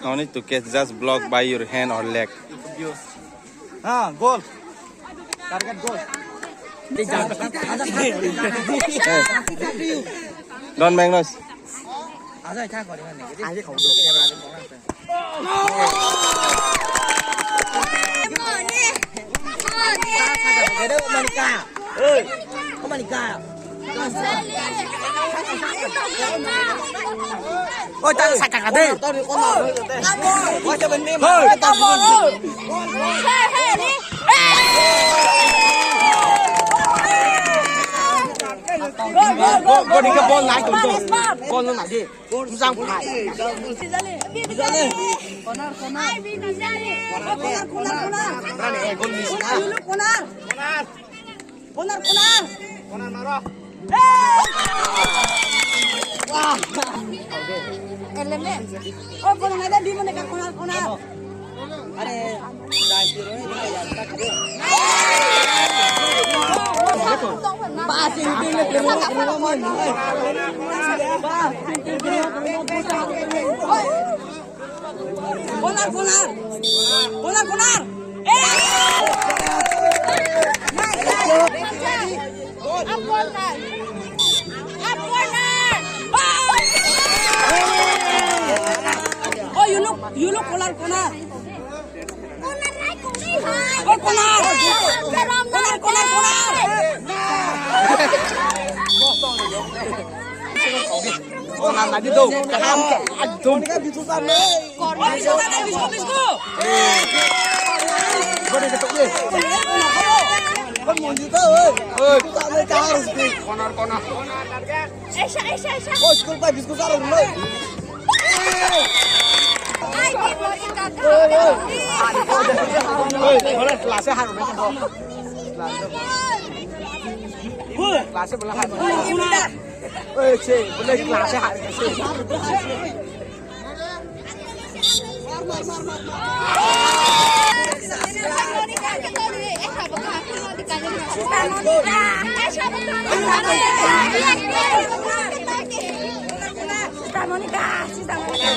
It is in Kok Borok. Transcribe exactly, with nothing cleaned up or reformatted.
No need to catch, just block by your hand or leg. Ha, goal. Target goal. Don't make noise. Oi, ta sa ka de. Bol nai, bol nai. Bol nai. Mujang phai. Konar, konar. Konar, konar, konar. Nani, eh, gol miss na. Konar. Konar, konar. Konar maro. Wah. Element. Oh, konar ada di mana, Kak? Konar, konar. Are, dai piro ni ya. Passing team ni piro ni piro ni. Konar, konar. Konar, konar. Up corner. Up corner. Oh, you look, you look, konar, konar. Oh, konar. Konar, konar, konar. Konar lagi tu. Kaham ke. Aduh. Konar, konar, bisko, bisko. Konar, konar. Konar, konar. Esa, esa, esa. Oh, school pai bisko saro. Ai, di boli kaka. Oi, oi. Oi, oi, class-e haru na. Class-e bola haru. Oi, che, bola class-e haru. Sista Monica, Sista Monica.